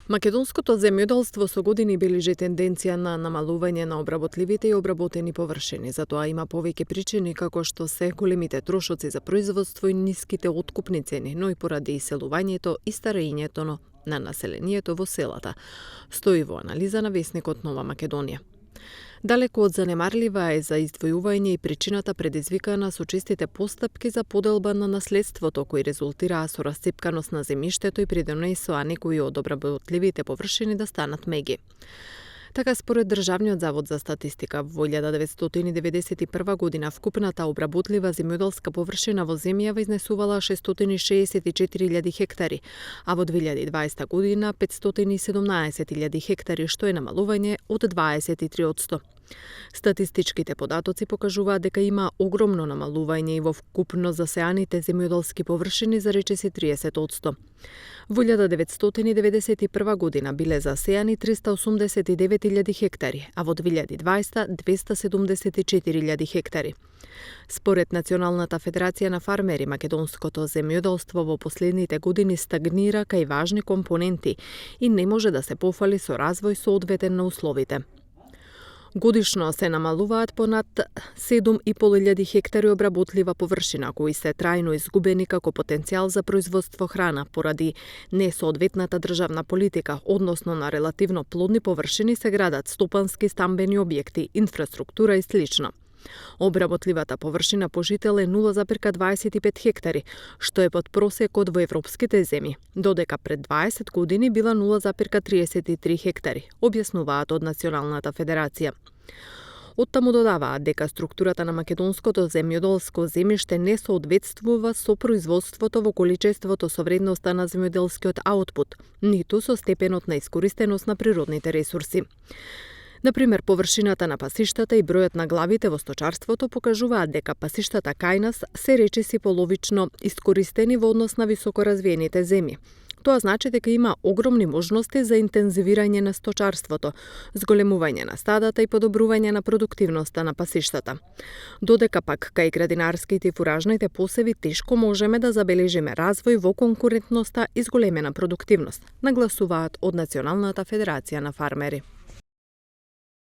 Македонското земјоделство со години бележи тенденција на намалување на обработливите и обработени површини. Затоа има повеќе причини како што се големите трошоци за производство и ниските откупни цени, но и поради иселувањето и старењето на населението во селата, стои во анализа на весникот Нова Македонија. Далеку од занемарлива е за издвојување и причината предизвикана со честите постапки за поделба на наследството кои резултираа со расцепканост на земјиштето и придонесоа некои од обработливите површини да станат меги. Така, според Државниот завод за статистика, во 1991 година вкупната обработлива земјоделска површина во земјава изнесувала 664.000 хектари, а во 2020 година 517.000 хектари, што е намалување од 23%. Статистичките податоци покажуваат дека има огромно намалување и во вкупно засеаните земјоделски површини за речиси 30%. Во 1991 година биле засеани 389.000 хектари, а во 2020 274.000 хектари. Според Националната федерација на фармери, македонското земјоделство во последните години стагнира кај важни компоненти и не може да се пофали со развој соодветен на условите. Годишно се намалуваат понад 7.500 хектари обработлива површина, кои се трајно изгубени како потенцијал за производство храна поради несоодветната државна политика, односно на релативно плодни површини се градат стопански стамбени објекти, инфраструктура и слично. Обработливата површина по жител е 0,25 хектари, што е под просекот во европските земји, додека пред 20 години била 0,33 хектари, објаснуваат од Националната федерација. Оттаму додаваат дека структурата на македонското земјоделско земјиште не соодветствува со производството во количеството со вредноста на земјоделскиот аутпут, ниту со степенот на искористеност на природните ресурси. Например, површината на пасиштата и бројот на главите во сточарството покажуваат дека пасиштата кај нас се речиси половично искористени во однос на високоразвиените земји. Тоа значи дека има огромни можности за интензивирање на сточарството, зголемување на стадата и подобрување на продуктивноста на пасиштата. Додека пак кај градинарските и фуражните посеви тешко можеме да забележиме развој во конкурентноста и зголемена продуктивност, нагласуваат од Националната федерација на фармери.